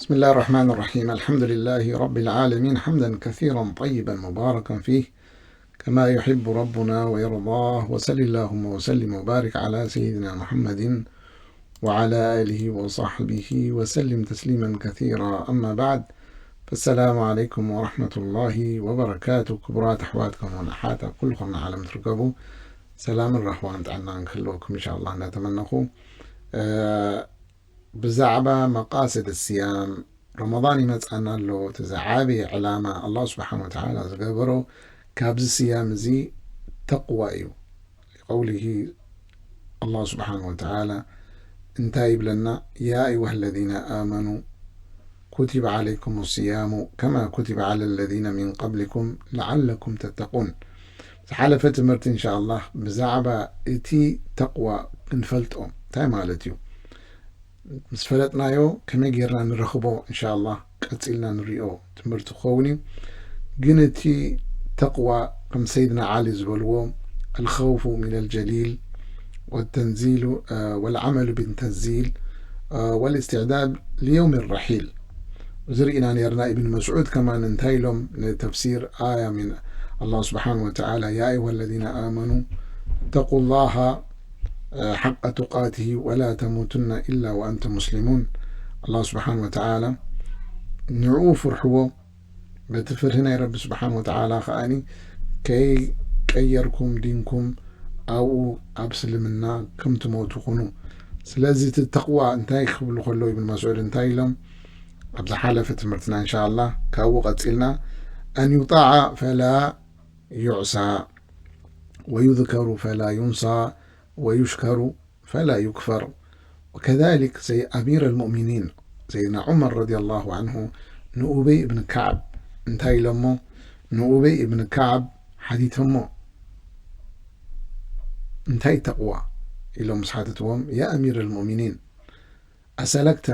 بسم الله الرحمن الرحيم. الحمد لله رب العالمين، حمدا كثيرا طيبا مباركا فيه، كما يحب ربنا ويرضاه. وصل اللهم وسلم وبارك على سيدنا محمد وعلى آله وصحبه وسلم تسليما كثيرا. أما بعد، فالسلام عليكم ورحمة الله وبركاته. ክቡራት ኣሕዋት ከምኡውን ኣሓት ኣብ ኩሉ ኮና ዓለም ትርከቡ፣ ሰላምን ራህዋን ጥዕናን ክህልወኩም ኢንሻኣላህ እናተመነኹ፣ እ፣ ብዛዕባ መቃስድ ስያም፣ ረመዳን ይመጽኣና ኣሎ። እቲ ዝዓበየ ዕላማ ኣላህ ስብሓን ወተዓላ ዝገበሮ ካብዚ ስያም እዚ ተቕዋ እዩ። ቀውሊሂ፣ ኣላህ ስብሓን ወተዓላ እንታይ ይብለና? ያ ኣዩሃ ለዚነ ኣመኑ ኩቲበ ዓለይኩም ስያሙ ከማ ኩቲበ ዓላ ለዚነ ሚን ቀብሊኩም ለዓለኩም ተተቁን። ዝሓለፈ ትምህርቲ እንሻ ኣላህ ብዛዕባ እቲ ተቕዋ ክንፈልጦ እንታይ ማለት እዩ ምስ ፈለጥናዮ ከመይ ጌርና ንረኽቦ እንሻ ኣላህ ቀጺልና ንሪኦ ትምህርቲ ክኸውን እዩ። ግን እቲ ተቕዋ ከም ሰይድና ዓሊ ዝበልዎ፣ الخوف من الجليل والتنزيل، آه، والعمل بالتنزيل، آه، والاستعداد ليوم الرحيل። እዚ ርኢና ነርና። ኢብን መስዑድ ከማን እንታይ ኢሎም ንተፍሲር ኣያ ሚን ኣላህ ስብሓን ወተዓላ፣ ያ ኣዩሃ ለዚነ ኣመኑ ተቁ ላሃ፣ እ፣ ሓቀ ቱቃትሂ ወላ ተሙቱና ኢላ ወኣንቱም ሙስሊሙን። ኣላህ ስብሓን ወተዓላ ንዕኡ ፍርሕዎ፣ በቲ ፍርሂ ናይ ረቢ ስብሓን ወተዓላ ከኣኒ ከይቀየርኩም ዲንኩም ኣብኡ ኣብ እስልምና ከም ትሞቱ ኩኑ። ስለዚ እቲ ተቕዋ እንታይ ክብሉ ከለዉ ኢብን መስዑድ እንታይ ኢሎም? ኣብ ዝሓለፈ ትምህርትና እንሻ ኣላህ ካብኡ ቀጺልና፣ ኣን ዩጣዓ ፈላ ዩዕሳ ወዩዝከሩ ፈላ ዩንሳ ወዩሽከሩ ፈላ ዩክፈር። ወከዛሊክ ሰይ-፣ ኣሚር ኣልሙእሚኒን ሰይድና ዑመር ረዲየላሁ ዓንሁ ንኡበይ እብን ከዓብ እንታይ ኢሎሞ? ንኡበይ እብን ከዓብ ሓቲቶሞ፣ እንታይ ተቕዋ ኢሎም ምስ ሓተትዎም፣ ያ ኣሚር ኣልሙእሚኒን፣ ኣሰለክተ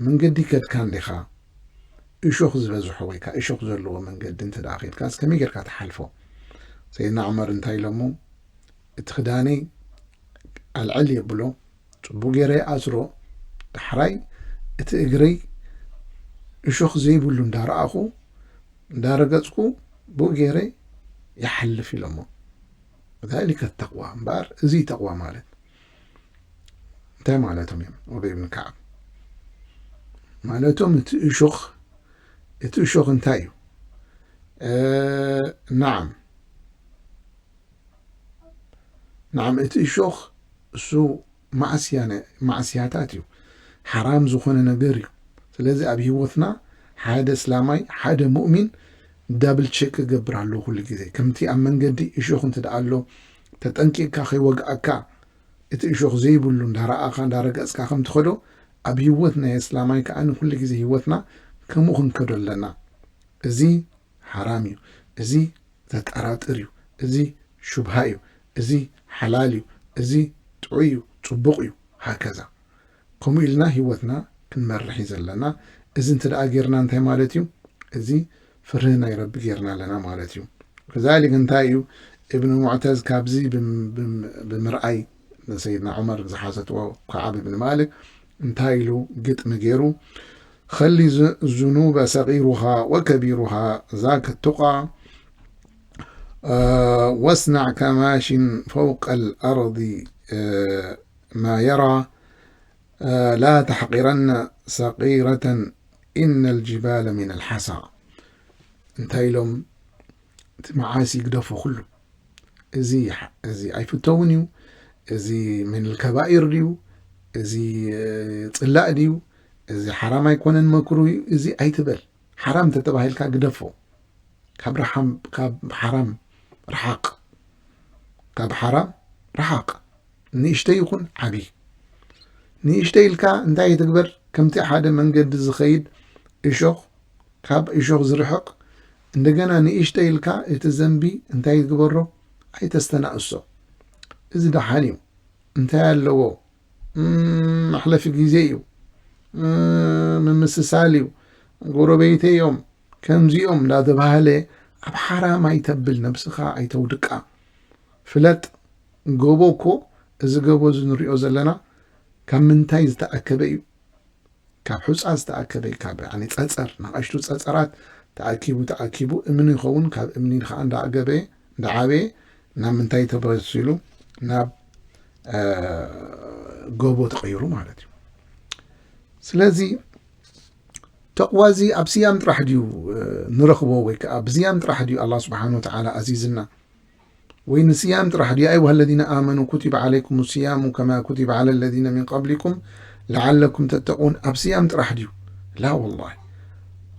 መንገዲ ከድካ እንዲኻ፣ እሾኽ ዝበዝሖ ወይ ከኣ እሾኽ ዘለዎ መንገዲ እንተ ደኣ ኸድካስ ከመይ ጌርካ ትሓልፎ? ሰይድና ዑመር እንታይ ኢሎሞ? እቲ ክዳነይ ኣልዕል የብሎ፣ ጽቡቕ ገይረ ይኣስሮ፣ ዳሕራይ እቲ እግረይ እሾኽ ዘይብሉ እንዳረኣኹ፣ እንዳረገጽኩ፣ ብኡ ገይረ ይሓልፍ ኢሎሞ። ذلك التقوى እምበኣር፣ እዚ እዩ ተቕዋ ማለት። እንታይ ማለቶም እዮም? ኡበይ ብን ከዓብ ማለቶም፣ እቲ እሾኽ፣ እቲ እሾኽ እንታይ እዩ? እ፣ ነዓም፣ ነዓም፣ እቲ እሾኽ እሱ ማዕስያ ነ-፣ ማዕስያታት እዩ። ሓራም ዝኾነ ነገር እዩ። ስለዚ ኣብ ህይወትና ሓደ እስላማይ፣ ሓደ ሙእሚን ዳብል ቸክ ክገብር ኣለዎ ኩሉ ግዜ። ከምቲ ኣብ መንገዲ እሾኽ እንተ ደኣ ኣሎ፣ ተጠንቂቕካ ከይወግኣካ፣ እቲ እሾኽ ዘይብሉ እንዳረኣኻ፣ እንዳረገጽካ ከም ትኸዶ፣ ኣብ ህይወት ናይ እስላማይ ከኣ ንኩሉ ግዜ ህይወትና ከምኡ ክንከዶ ኣለና። እዚ ሓራም እዩ። እዚ ዘጠራጥር እዩ። እዚ ሹብሃ እዩ። እዚ ሓላል እዩ። እዚ ጥዑይ እዩ፣ ጽቡቕ እዩ፣ ሃከዛ። ከምኡ ኢልና ህይወትና ክንመርሕ እዩ ዘለና። እዚ እንተ ደኣ ጌርና እንታይ ማለት እዩ? እዚ ፍርሂ ናይ ረቢ ጌርና ኣለና ማለት እዩ። ከዛሊክ እንታይ እዩ? እብን ሙዕተዝ ካብዚ ብም-፣ ብም-፣ ብምርኣይ ንሰይድና ዑመር ዝሓተትዎ ከዓብ እብን ማሊክ እንታይ ኢሉ ግጥሚ ገይሩ? خل ز-، الذنوب صغيرها وكبيرها ذاك التقى، آه، واصنع كماش فوق الأرض، آه، ما يرى، آه، لا تحقرن صغيرة إن الجبال من الحصى። እንታይ ኢሎም? እቲ መዓሲ ይግደፎ ኩሉ። እዚ ይሓ-፣ እዚ ኣይፍተውን እዩ፣ እዚ ምን ልከባኢር ድዩ፣ እዚ፣ እ፣ ጽላእ ድዩ፣ እዚ ሓራም ኣይኮነን መክሩህ እዩ፣ እዚ ኣይትበል። ሓራም ተተባሂልካ ግደፎ። ካብ ረሓም-፣ ካብ ሓራም ርሓቕ። ካብ ሓራም ርሓቕ። ንእሽተይ ይኹን ዓቢ። ንእሽተይ ኢልካ እንታይ ትግበር? ከምቲ ሓደ መንገዲ ዝኸይድ እሾኽ፣ ካብ እሾኽ ዝርሕቕ፣ እንደገና ንእሽተይ ኢልካ እቲ ዘንቢ እንታይ ትግበሮ? ኣይተስተናእሶ። እዚ ደሓን እዩ። እንታይ ኣለዎ? እም፣ መሕለፊ ግዜ እዩ። እም፣ ምምስሳል እዩ። ጎረቤተይ እዮም፣ ከምዚኦም እንዳተባህለ ኣብ ሓራም ኣይተብል፣ ነብስኻ ኣይተውድቃ። ፍለጥ፣ ጎቦ እኮ፣ እዚ ጎቦ እዚ ንሪኦ ዘለና ካብ ምንታይ ዝተኣከበ እዩ? ካብ ሑፃ ዝተኣከበ፣ ካብ፣ ያኒ፣ ፀፀር፣ ንኣሽቱ ፀፀራት ተኣኪቡ፣ ተኣኪቡ እምኒ ይኸውን። ካብ እምኒ ከዓ እንዳዓገበ፣ እንዳዓበየ ናብ ምንታይ ተበሲሉ? ናብ፣ እ፣ ጎቦ ተቐይሩ ማለት እዩ። ስለዚ ተቕዋ እዚ ኣብ ስያም ጥራሕ ድዩ፣ እ፣ ንረኽቦ፣ ወይ ከዓ ብስያም ጥራሕ ድዩ ኣላህ ስብሓን ወተዓላ ኣዚዝና? ወይ ንስያም ጥራሕ ድዩ? يا أيها الذين آمنوا كتب عليكم الصيام كما كتب على الذين من قبلكم لعلكم تتقون። ኣብ ስያም ጥራሕ ድዩ? ላ ወላሂ።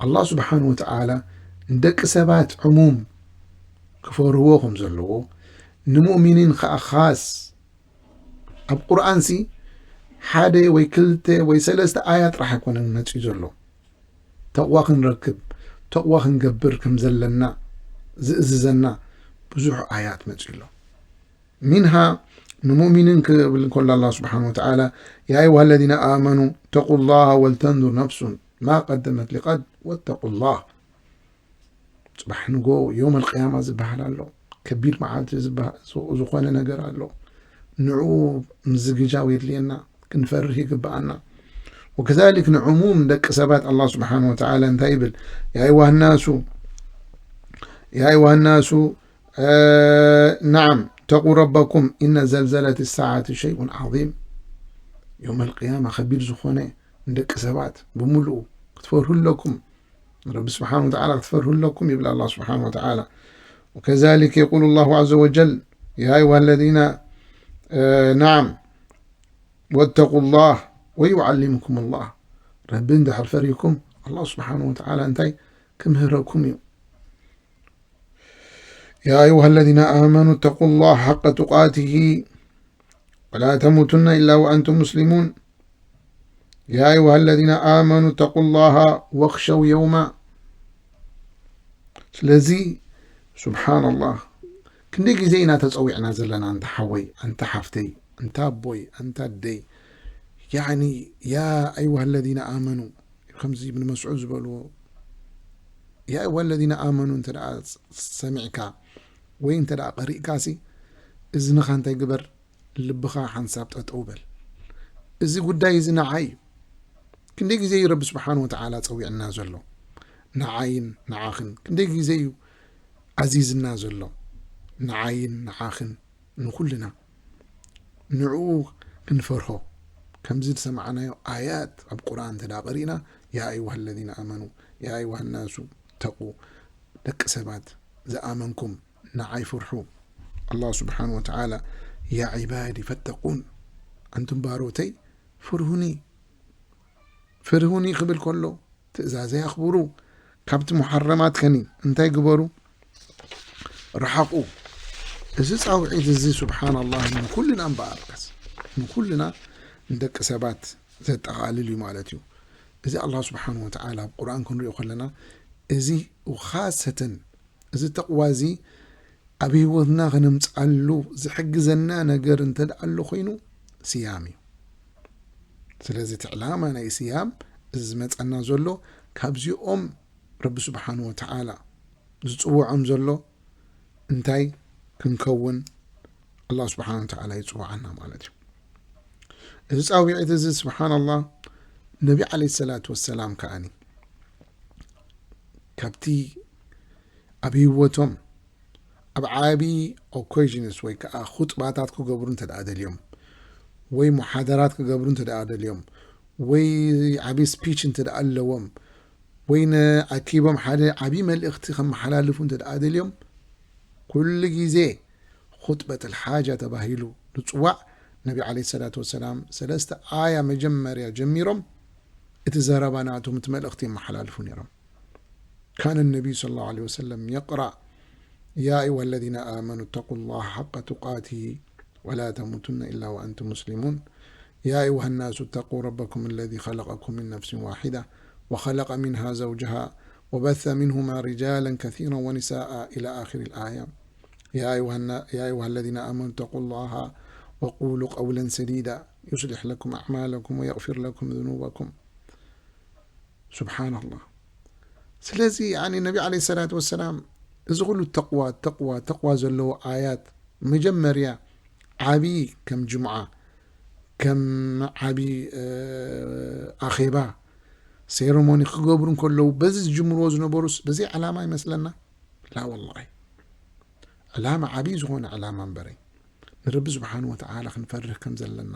ኣላህ ስብሓን ወተዓላ ንደቂ ሰባት ዕሙም ክፈርህዎ ከም ዘለዎ፣ ንሙእሚኒን ከዓ ኻስ። ኣብ ቁርኣንሲ ሓደ ወይ ክልተ ወይ ሰለስተ ኣያ ጥራሕ ኣይኮነን መፅዩ ዘሎ። ተቕዋ ክንረክብ፣ ተቕዋ ክንገብር ከም ዘለና ዝእዝዘና ብዙሕ ኣያት መፅዩ ኣሎ። ሚንሃ ንሙእሚኒን ክብል እንከሎ ኣላህ ስብሓን ወተዓላ፣ يا أيها الذين آمنوا اتقوا الله ولتنظر نفس ما قدمت لغد واتقوا الله። ጽባሕ ንጎ የውመል ቅያማ ዝበሃል ኣሎ። ከቢድ መዓልቲ ዝበሃ-፣ ዝ-፣ ዝኾነ ነገር ኣሎ። ንዕኡ ምዝግጃው የድልየና፣ ክንፈርህ ይግብኣና። ወከዛሊክ ንዕሙም ደቂ ሰባት ኣላህ ስብሓን ወተዓላ እንታይ ይብል? يا أيها الناس، يا أيها الناس، እ፣ نعم، اتقوا ربكم إن زلزلة الساعة شيء عظيم። የውመል ቅያማ ከቢድ ዝኾነ ንደቂ ሰባት ብምሉኡ ክትፈርሁ ኣለኩም። ረቢ ስብሓን ወተዓላ ክትፈርሁ ኣለኩም ይብል ኣላህ ስብሓን ወተዓላ። وكذلك يقول الله عز وجل، يا أيها الذين، እ፣ نعم، واتقوا الله ويعلمكم الله። ረቢ እንድሕር ፈሪህኩም ኣላህ ስብሓን ወተዓላ እንታይ ክምህረኩም እዩ። يا أيها الذين آمنوا اتقوا الله حق تقاته ولا تموتن إلا وأنتم مسلمون. يا أيها الذين آمنوا اتقوا الله واخشوا يوما. ስለዚ ስብሓንላህ፣ ክንደይ ግዜ ኢና ተጸዊዕና ዘለና፣ ኣንታ ሓወይ፣ ኣንታ ሓፍተይ፣ ኣንታ ኣቦይ፣ ኣንታ ኣደይ። ያዕኒ፣ ያ ኣዩሃ ለዚነ ኣመኑ፣ ከምዚ እብን መስዑድ ዝበልዎ፣ ያ ኣዩሃ ለዚነ ኣመኑ እንተ ደኣ ሰሚዕካ ወይ እንተ ደኣ ቀሪእካሲ፣ እዝንኻ እንታይ ግበር? ልብኻ ሓንሳብ ጠጠው በል። እዚ ጉዳይ እዚ ንዓይ እዩ። ክንደይ ግዜ እዩ ረቢ ስብሓን ወተዓላ ጸዊዕና ዘሎ? ንዓይን ንዓኽን። ክንደይ ግዜ እዩ ኣዚዝና ዘሎ? ንዓይን ንዓኽን፣ ንኹልና። ንዕኡ ክንፈርሆ። ከምዚ ዝሰማዕናዮ ኣያት ኣብ ቁርኣን እንተ ደኣ ቀሪእና፣ ያ ኣዩሃ ለዚነ ኣመኑ፣ ያ ኣዩሃ ናሱ ተቁ፣ ደቂ ሰባት ዝኣመንኩም፣ ንዓይ ፍርሑ። ኣላህ ስብሓን ወተዓላ፣ ያ ዒባዲ ፈተቁን፣ ኣንቱም ባሮተይ ፍርሁኒ፣ ፍርሁኒ ክብል ከሎ፣ ትእዛዘይ ኣኽብሩ፣ ካብቲ ሙሓረማት ከኒ እንታይ ግበሩ? ርሓቑ። እዚ ጻውዒት እዚ፣ ስብሓንላህ፣ ንኩልና እምበኣርከስ፣ ንኩልና ንደቂ ሰባት ዘጠቓልል እዩ ማለት እዩ። እዚ ኣላህ ስብሓን ወተዓላ ኣብ ቁርኣን ክንሪኦ ከለና፣ እዚ ኻሰተን እዚ ተቕዋ እዚ ኣብ ህይወትና ከነምጽኣሉ ዝሕግዘና ነገር እንተ ደኣ ኣሎ ኮይኑ፣ ስያም እዩ። ስለዚ እቲ ዕላማ ናይ ስያም፣ እዚ ዝመጸና ዘሎ፣ ካብዚኦም ረቢ ስብሓን ወተዓላ ዝጽውዖም ዘሎ እንታይ ክንከውን ኣላህ ስብሓን ወተዓላ ይጽውዓና ማለት እዩ። እዚ ጻውዒት እዚ፣ ስብሓንላህ፣ ነቢ ዓለይሂ ሰላቱ ወሰላም ከኣኒ ካብቲ ኣብ ህይወቶም ኣብ ዓቢ ኦኬዥንስ ወይ ከኣ ኹጥባታት ክገብሩ እንተ ደኣ ደልዮም፣ ወይ ሙሓደራት ክገብሩ እንተ ደኣ ደልዮም፣ ወይ ዓቢ ስፒች እንተ ደኣ ኣለዎም፣ ወይ ንኣኪቦም ሓደ ዓቢ መልእኽቲ ከመሓላልፉ እንተ ደኣ ደልዮም፣ ኩሉ ግዜ ኹጥበት ኣልሓጃ ተባሂሉ ዝጽዋዕ፣ ነቢ ዓለይሂ ሰላቱ ወሰላም ሰለስተ ኣያ መጀመርያ ጀሚሮም፣ እቲ ዘረባ ናቶም፣ እቲ መልእኽቲ የመሓላልፉ ነይሮም። كان النبي صلى الله عليه وسلم يقرأ: يا أيها الذين آمنوا اتقوا الله حق تقاته ولا تموتن إلا وأنتم مسلمون. يا أيها الناس اتقوا ربكم الذي خلقكم من نفس واحدة وخلق منها زوجها وبث منهما رجالا كثيرا ونساء إلى آخر الآية. يا أيها النا-، يا أيها الذين آمنوا اتقوا الله وقولوا قولا سديدا يصلح لكم أعمالكم ويغفر لكم ذنوبكم. ሱብሓነላህ። ስለዚ፣ ያኒ፣ ነቢ ዓለይሂ ሰላቱ ወሰላም እዚ ኩሉ ተቕዋ፣ ተቕዋ፣ ተቕዋ ዘለዎ ኣያት፣ መጀመርያ ዓቢ ከም ጅምዓ፣ ከም ዓቢ፣ እ፣ ኣኼባ፣ ሴረሞኒ ክገብሩ እንከለዉ በዚ ዝጅምርዎ ዝነበሩስ በዚ ዕላማ ይመስለና? ላ ወላሂ። ዕላማ፣ ዓብዪ ዝኾነ ዕላማ እምበረይ፣ ንረቢ ስብሓን ወተዓላ ክንፈርህ ከም ዘለና።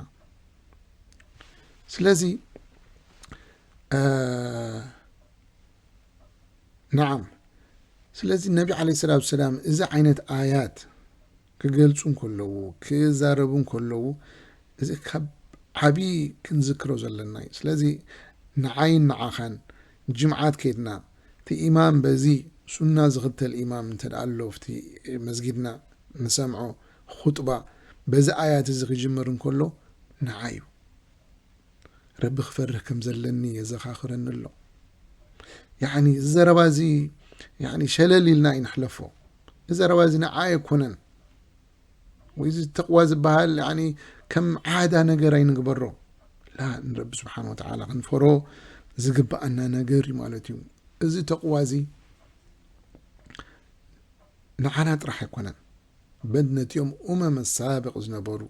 ስለዚ፣ እ፣ ነዓም። ስለዚ ነቢ ዓለይሂ ሰላቱ ሰላም እዚ ዓይነት ኣያት ክገልጹ እንከለዉ፣ ክዛረቡ እንከለዉ፣ እዚ ካብ ዓብዪ ክንዝክሮ ዘለና እዩ። ስለዚ ንዓይን ንዓኻን ጅምዓት ከይድና፣ እቲ ኢማም በዚ ሱና ዝኽተል ኢማም እንተ ደኣ ኣሎ፣ ኣብቲ መስጊድና ንሰምዖ ኹጥባ፣ በዚ ኣያት እዚ ክጅምር እንከሎ፣ ንዓይ እዩ። ረቢ ክፈርህ ከም ዘለኒ የዘኻኽረኒ ኣሎ። ያዕኒ፣ እዚ ዘረባ እዚ፣ ያዕኒ፣ ሸለል ኢልና ኣይንሕለፎ። እዚ ዘረባ እዚ ንዓይ ኣይኮነን። ወይ እዚ ተቕዋ ዝበሃል፣ ያዕኒ፣ ከም ዓዳ ነገር ኣይንግበሮ። ላ፣ ንረቢ ስብሓን ወተዓላ ክንፈሮ ዝግብኣና ነገር እዩ ማለት እዩ። እዚ ተቕዋ እዚ ንዓና ጥራሕ ኣይኮነን። በል ነቲኦም ኡመመ ሳብቕ ዝነበሩ፣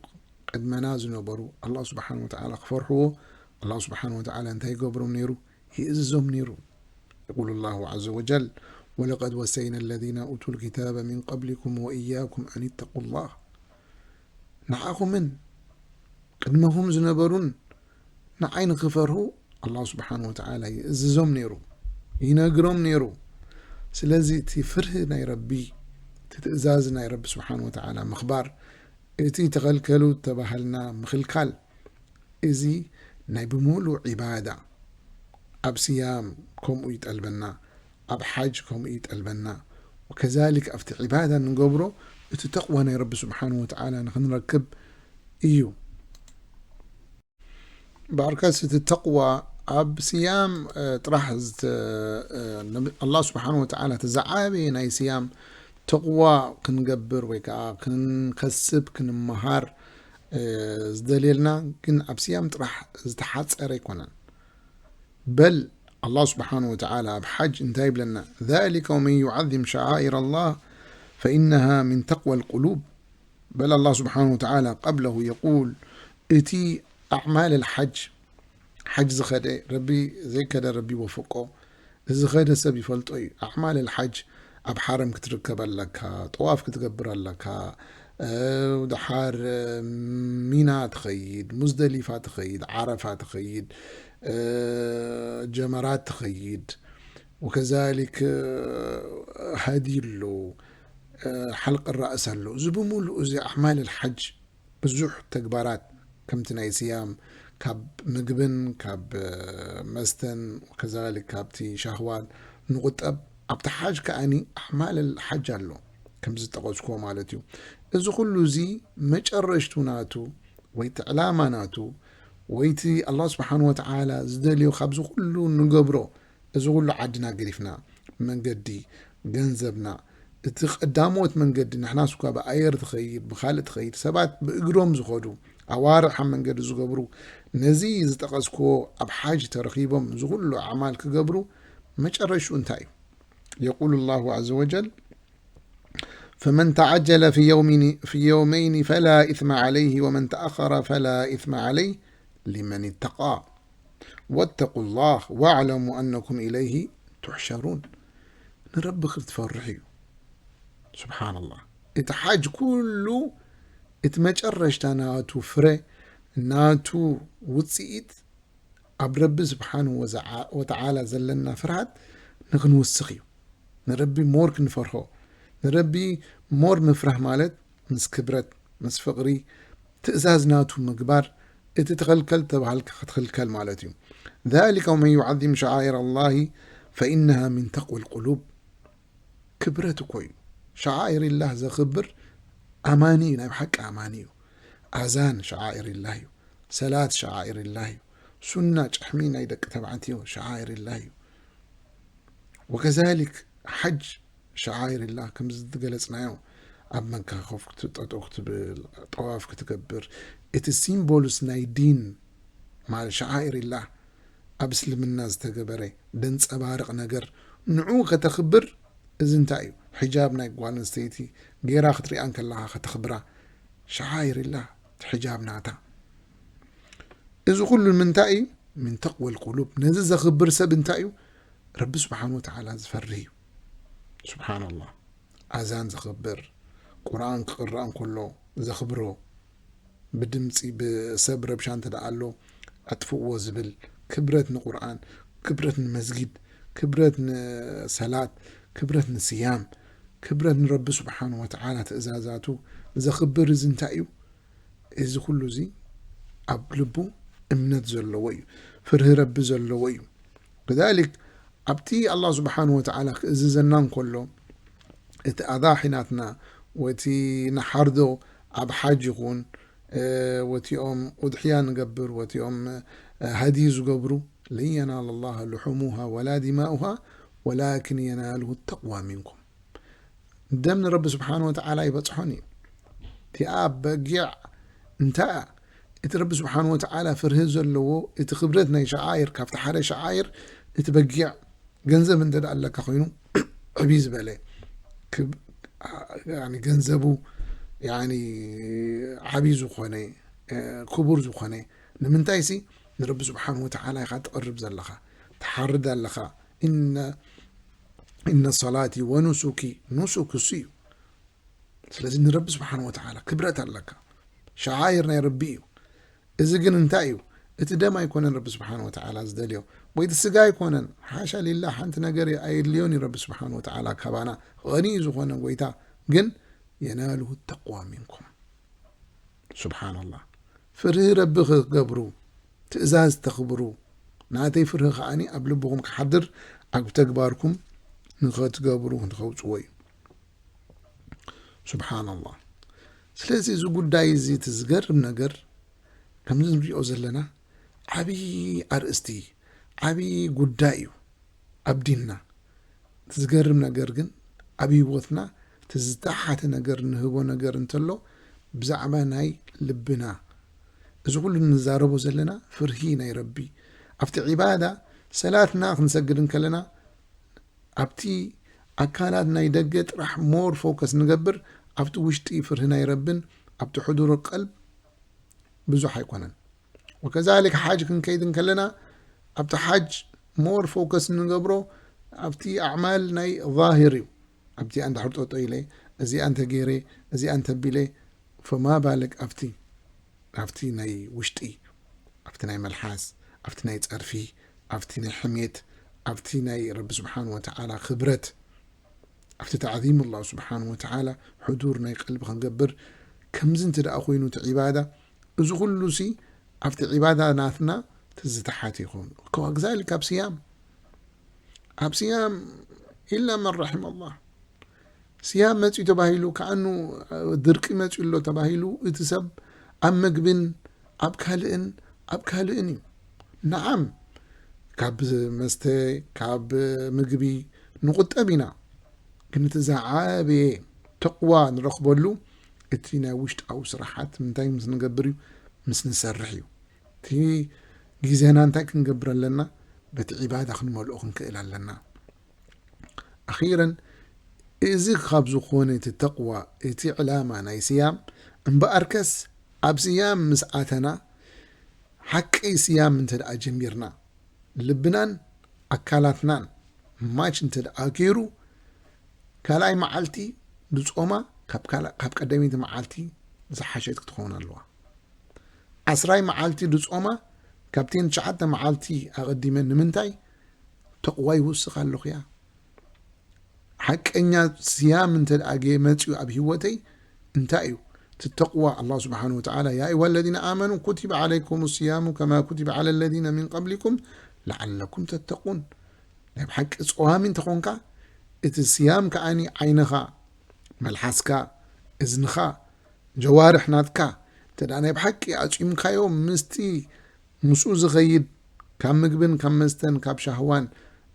ቅድመና ዝነበሩ፣ ኣላህ ስብሓን ወተዓላ ክፈርሕዎ፣ ኣላህ ስብሓን ወተዓላ እንታይ ይገብሮም ነይሩ? ይእዝዞም ነይሩ። የቁሉ ላሁ ዐዘ ወጀል፣ ወለቀድ ወሰይና ለዚነ ኡቱ ልኪታበ ሚን ቀብሊኩም ወኢያኩም ኣን ኢተቁ ላህ። ንዓኹምን ቅድመኹም ዝነበሩን ንዓይ ንኽፈርሁ ኣላህ ስብሓን ወተዓላ ይእዝዞም ነይሩ፣ ይነግሮም ነይሩ። ስለዚ እቲ ፍርሂ ናይ ረቢ፣ እቲ ትእዛዝ ናይ ረቢ ስብሓን ወተዓላ ምኽባር፣ እቲ ተኸልከሉ ተባህልና ምኽልካል፣ እዚ ናይ ብምሉእ ዒባዳ፣ ኣብ ስያም ከምኡ ይጠልበና፣ ኣብ ሓጅ ከምኡ ይጠልበና። ወከዛሊክ ኣብቲ ዒባዳ ንገብሮ እቲ ተቕዋ ናይ ረቢ ስብሓን ወተዓላ ንኽንረክብ እዩ። ብዓርከስ እቲ ተቕዋ ኣብ ስያም፣ እ፣ ጥራሕ ዝተ-፣ እ፣ ነብ-፣ ኣላህ ስብሓን ወተዓላ እቲ ዝዓበየ ናይ ስያም ተቕዋ ክንገብር ወይ ከዓ ክንከስብ፣ ክንመሃር፣ እ፣ ዝደልየልና ግን ኣብ ስያም ጥራሕ ዝተሓጸረ ኣይኮነን። በል ኣላህ ስብሓን ወተዓላ ኣብ ሓጅ እንታይ ይብለና? ذلك ومن يعظم شعائر الله فإنها من تقوى القلوب. بل الله سبحانه وتعالى قبله يقول، እቲ ኣዕማል ኣልሓጅ፣ ሓጅ ዝኸደ፣ ረቢ ዘይከደ ረቢ ይወፍቆ፣ ዝኸደ ሰብ ይፈልጦ እዩ። ኣዕማል ኣልሓጅ ኣብ ሓረም ክትርከብ ኣለካ፣ ጠዋፍ ክትገብር ኣለካ፣ እ፣ ደሓር፣ እ፣ ሚና ትኸይድ፣ ሙዝደሊፋ ትኸይድ፣ ዓረፋ ትኸይድ፣ እ፣ ጀመራት ትኸይድ፣ ወከዛሊክ፣ እ፣ ሃዲ ኣሎ፣ እ፣ ሓልቂ ራእስ ኣሎ። እዚ ብምሉእ እዚ ኣዕማል ኣልሓጅ ብዙሕ ተግባራት ከምቲ ናይ ስያም፣ ካብ ምግብን ካብ፣ እ፣ መስተን፣ ከዛሊክ ካብቲ ሻህዋት ንቑጠብ። ኣብቲ ሓጅ ከኣኒ ኣዕማል ሓጅ ኣሎ፣ ከም ዝጠቐስኩዎ ማለት እዩ። እዚ ኩሉ እዚ መጨረሽቱ ናቱ ወይ እቲ ዕላማ ናቱ ወይ እቲ ኣላህ ስብሓን ወተዓላ ዝደልዮ ካብዚ ኩሉ ንገብሮ፣ እዚ ኩሉ ዓድና ገዲፍና፣ መንገዲ፣ ገንዘብና፣ እቲ ቀዳሞት መንገዲ፣ ንሕናስ እኳ ብኣየር ትኸይድ፣ ብኻልእ ትኸይድ፣ ሰባት ብእግሮም ዝኸዱ፣ ኣዋርሕ ኣብ መንገዲ ዝገብሩ፣ ነዚ ዝጠቐስክዎ ኣብ ሓጅ ተረኺቦም እዚ ኩሉ ኣዕማል ክገብሩ፣ መጨረሽኡ እንታይ እዩ? የቁሉ ላሁ ዐዘ ወጀል፣ فمن تعجل في يوم، في يومين فلا إثم عليه ومن تأخر فلا إثم عليه لمن اتقى واتقوا الله واعلموا أنكم إليه تحشرون. ንረቢ ክትፈርሑ እዩ። ስብሓንላህ። እቲ ሓጅ ኩሉ እቲ መጨረሽታ ናቱ ፍረ፣ ናቱ ውፅኢት ኣብ ረቢ ስብሓንሁ ወዘዓ-፣ ወተዓላ ዘለና ፍርሃት ንኽንውስኽ እዩ። ንረቢ ሞር ክንፈርሆ። ንረቢ ሞር ምፍራህ ማለት ምስ ክብረት፣ ምስ ፍቕሪ፣ ትእዛዝ ናቱ ምግባር፣ እቲ ተኸልከል ተባሃልካ ክትኽልከል ማለት እዩ። ذلك ومن يعظم شعائر الله فإنها من تقوى القلوب። ክብረት እኮ እዩ። ሸዓኢር ላህ ዘኽብር ኣማኒ እዩ፣ ናይ ብሓቂ ኣማኒ እዩ። ኣዛን ሸዓኢር ላህ እዩ። ሰላት ሸዓኢር ላህ እዩ። ሱና ጭሕሚ ናይ ደቂ ተባዕትዮ ሸዓኢር ላህ እዩ። ወከዛሊክ ሓጅ ሸዓኢር ላህ ከምዚ ዝገለጽናዮ ኣብ መካ ኮፍ ክት-፣ ጠጠው ክትብል፣ ጠዋፍ ክትገብር፣ እቲ ሲምቦልስ ናይ ዲን ማለት ሸዓኢር ላህ ኣብ እስልምና ዝተገበረ ደንጸባርቕ ነገር ንዑ ከተኽብር፣ እዚ እንታይ እዩ? ሕጃብ ናይ ጓል ኣንስተይቲ ገይራ ክትሪኣ እንከለኻ ከተኽብራ፣ ሸዓኢር ላህ፣ እቲ ሕጃብ ናታ። እዚ ኩሉ ንምንታይ እዩ? من تقوى القلوب። ነዚ ዘኽብር ሰብ እንታይ እዩ? ረቢ ስብሓን ወተዓላ ዝፈርህ እዩ። ስብሓንላህ። ኣዛን ዘኽብር፣ ቁርኣን ክቕራእ እንከሎ ዘኽብሮ፣ ብድምፂ ብሰብ ረብሻ እንተ ደኣ ኣሎ ኣጥፍእዎ ዝብል፣ ክብረት ንቁርኣን፣ ክብረት ንመስጊድ፣ ክብረት ንሰላት፣ ክብረት ንስያም፣ ክብረት ንረቢ ስብሓን ወተዓላ ትእዛዛቱ ዘኽብር እዚ እንታይ እዩ? እዚ ኩሉ እዚ ኣብ ልቡ እምነት ዘለዎ እዩ፣ ፍርሂ ረቢ ዘለዎ እዩ። ከዛሊክ ኣብቲ ኣላህ ስብሓን ወተዓላ ክእዝዘና እንከሎ እቲ ኣዳሒ ናትና ወቲ ንሓርዶ ኣብ ሓጅ ይኹን ወቲኦም ኡድሕያ ንገብር ወቲኦም ሃዲ ዝገብሩ ለን የናል ላህ ልሑሙሃ ወላ ዲማኡሃ ወላኪን የናልሁ ተቅዋ ሚንኩም። ደም ንረቢ ስብሓን ወተዓላ ይበፅሖን እዩ። እቲኣ በጊዕ እንታይ እያ? እቲ ረቢ ስብሓን ወተዓላ ፍርሂ ዘለዎ እቲ ክብረት ናይ ሸዓይር ካብቲ ሓደ ሸዓይር እቲ በጊዕ ገንዘብ እንተ ደኣ ኣለካ ኮይኑ ዕብይ ዝበለ ገንዘቡ ዓብይ ዝኾነ ክቡር ዝኾነ ንምንታይ ሲ ንረቢ ስብሓን ወተዓላ ኢኻ ትቕርብ ዘለኻ ትሓርድ ኣለኻ። እነ ሰላቲ ወኑሱኪ ኑሱክ እሱ እዩ። ስለዚ ንረቢ ስብሓን ወተዓላ ክብረት ኣለካ። ሸዓይር ናይ ረቢ እዩ። እዚ ግን እንታይ እዩ? እቲ ደም ኣይኮነን ረቢ ስብሓን ወተዓላ ዝደልዮ ወይ እቲ ስጋ ኣይኮነን። ሓሻ ሊላ ሓንቲ ነገር ኣየድልዮን እዩ ረቢ ስብሓን ወተዓላ ካባና። ቐኒ ዝኾነ ጎይታ ግን የናልሁ ተቅዋ ሚንኩም። ስብሓንላህ። ፍርሂ ረቢ ክገብሩ ትእዛዝ ተኽብሩ ናተይ ፍርሂ ከዓኒ ኣብ ልብኹም ክሓድር ኣብ ተግባርኩም ንኸትገብሩ ንኸውፅዎ እዩ። ስብሓንላህ። ስለዚ እዚ ጉዳይ እዚ እቲ ዝገርም ነገር ከምዚ ንሪኦ ዘለና ዓብዪ ኣርእስቲ ዓብዪ ጉዳይ እዩ ኣብ ዲንና። እቲ ዝገርም ነገር ግን ኣብ ህይወትና እቲ ዝተሓተ ነገር ንህቦ ነገር እንተሎ ብዛዕባ ናይ ልብና እዚ ኩሉ ንዛረቦ ዘለና ፍርሂ ናይ ረቢ ኣብቲ ዒባዳ ሰላትና ክንሰግድ እንከለና ኣብቲ ኣካላት ናይ ደገ ጥራሕ ሞር ፎከስ ንገብር ኣብቲ ውሽጢ ፍርሂ ናይ ረብን ኣብቲ ሕዱር ቀልብ ብዙሕ ኣይኮነን። ወከዛሊክ ሓጅ ክንከይድ እንከለና ኣብቲ ሓጅ ሞር ፎከስ ንገብሮ ኣብቲ ኣዕማል ናይ ዛሂር እዩ። ኣብቲ ኣንዳሕር ጠጦ ኢለ እዚኣ እንተ ገይረ እዚኣ እንተ ቢለ ፈማ ባለክ ኣብቲ ኣብቲ ናይ ውሽጢ ኣብቲ ናይ መልሓስ ኣብቲ ናይ ጸርፊ ኣብቲ ናይ ሕሜት ኣብቲ ናይ ረቢ ስብሓን ወተዓላ ክብረት ኣብቲ ተዕዚም ኣላህ ስብሓን ወተዓላ ሕዱር ናይ ቀልቢ ክንገብር ከምዚ እንተ ደኣ ኮይኑ እቲ ዒባዳ እዚ ኩሉ ሲ ኣብቲ ዒባዳ ናትና ትዝተሓት ይኸውን። ከዛሊክ ኣብ ስያም ኣብ ስያም ኢላ መን ረሒም ኣላህ ስያም መፅኡ ተባሂሉ ከኣኑ ድርቂ መፅኡ ኣሎ ተባሂሉ እቲ ሰብ ኣብ ምግብን ኣብ ካልእን ኣብ ካልእን እዩ። ነዓም ካብ መስተ ካብ ምግቢ ንቁጠብ ኢና፣ ግን እቲ ዝዓበየ ተቕዋ ንረኽበሉ እቲ ናይ ውሽጣዊ ስራሓት ምንታይ ምስ ንገብር እዩ? ምስ ንሰርሕ እዩ። እቲ ግዜና እንታይ ክንገብር ኣለና? በቲ ዒባዳ ክንመልኦ ክንክእል ኣለና። ኣኺረን እዚ ካብ ዝኾነ እቲ ተቕዋ እቲ ዕላማ ናይ ስያም እምበኣርከስ ኣብ ስያም ምስ ኣተና ሓቂ ስያም እንተ ደኣ ጀሚርና ልብናን ኣካላትናን ማች እንተ ደኣ ገይሩ ካልኣይ መዓልቲ ድጾማ ካብ ካልኣ- ካብ ቀዳመይቲ መዓልቲ ዝሓሸት ክትኸውን ኣለዋ። ዓስራይ መዓልቲ ድጾማ ካብተን ትሽዓተ መዓልቲ ኣቐዲመን ንምንታይ ተቕዋ ይውስኽ ኣለኹ እያ። ሓቀኛ ስያም እንተ ደኣ ገ- መፅዩ ኣብ ህይወተይ እንታይ እዩ እቲ ተቕዋ ኣላህ ስብሓን ወተዓላ ያ ኣዩሃ ለዚነ ኣመኑ ኩቲበ ዓለይኩም ስያሙ ከማ ኩቲበ ዓለ ለዚነ ሚን ቀብሊኩም ለዓለኩም ተተቁን። ናይ ብሓቂ ፀዋሚ እንተኾንካ እቲ ስያም ከዓኒ ዓይንኻ መልሓስካ እዝንኻ ጀዋርሕ ናትካ እንተ ደኣ ናይ ብሓቂ ኣፂምካዮ ምስቲ ምስኡ ዝኸይድ ካብ ምግብን ካብ መስተን ካብ ሻህዋን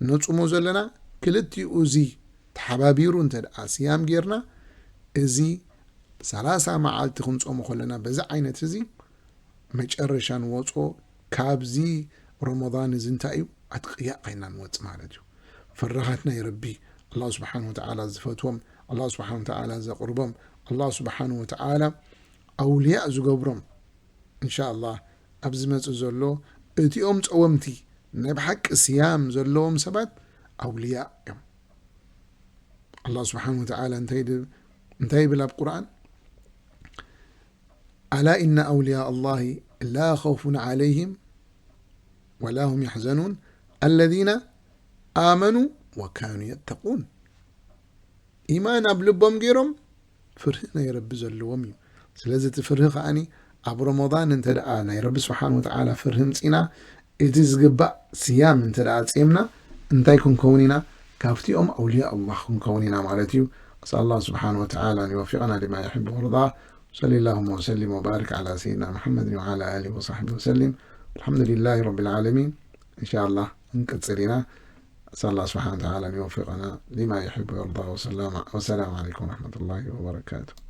ነጹሞ ዘለና ክልቲኡ እዚ ተሓባቢሩ እንተ ደኣ ስያም ጌርና እዚ ሰላሳ መዓልቲ ክንጾሞ ከለና በዚ ዓይነት እዚ መጨረሻ ንወጾ ካብዚ ረመዳን እዚ እንታይ እዩ ኣትቅያእ ኮይና ንወጽእ ማለት እዩ። ፈራሃት ናይ ረቢ ኣላህ ስብሓን ወተዓላ ዝፈትዎም ኣላህ ስብሓን ወተዓላ ዘቕርቦም ኣላህ ስብሓን ወተዓላ ኣውልያእ ዝገብሮም እንሻ ኣላህ ኣብ ዝመጽእ ዘሎ እቲኦም ጸወምቲ ናይ ብሓቂ ስያም ዘለዎም ሰባት ኣውልያ እዮም። ኣላህ ስብሓን ወተዓላ እንታይ ድ- እንታይ ይብል ኣብ ቁርኣን? ኣላ ኢነ ኣውልያ ኣላሂ ላ ኸውፉን ዓለይሂም ወላ ሁም ያሕዘኑን ኣለዚነ ኣመኑ ወካኑ የተቁን። ኢማን ኣብ ልቦም ገይሮም ፍርሂ ናይ ረቢ ዘለዎም እዩ። ስለዚ እቲ ፍርሂ ከዓኒ ኣብ ረመዳን እንተ ደኣ ናይ ረቢ ስብሓን ወተዓላ ፍርሂ ምጺና፣ እቲ ዝግባእ ስያም እንተ ደኣ ጺምና እንታይ ክንከውን ኢና? ካብቲኦም ኣውልያ ኣላህ ክንከውን ኢና ማለት እዩ። ኣስኣል ኣላህ ስብሓን ወተዓላ ኣን ይወፊቀና ሊማ ይሕቡ ወርዳ። صلى اللهم وسلم وبارك على سيدنا محمد وعلى آله وصحبه وسلم. الحمد لله رب العالمين. إن شاء الله نكتسلنا. أسأل الله سبحانه وتعالى أن يوفقنا لما يحب ويرضى. وسلام، والسلام عليكم ورحمة الله وبركاته.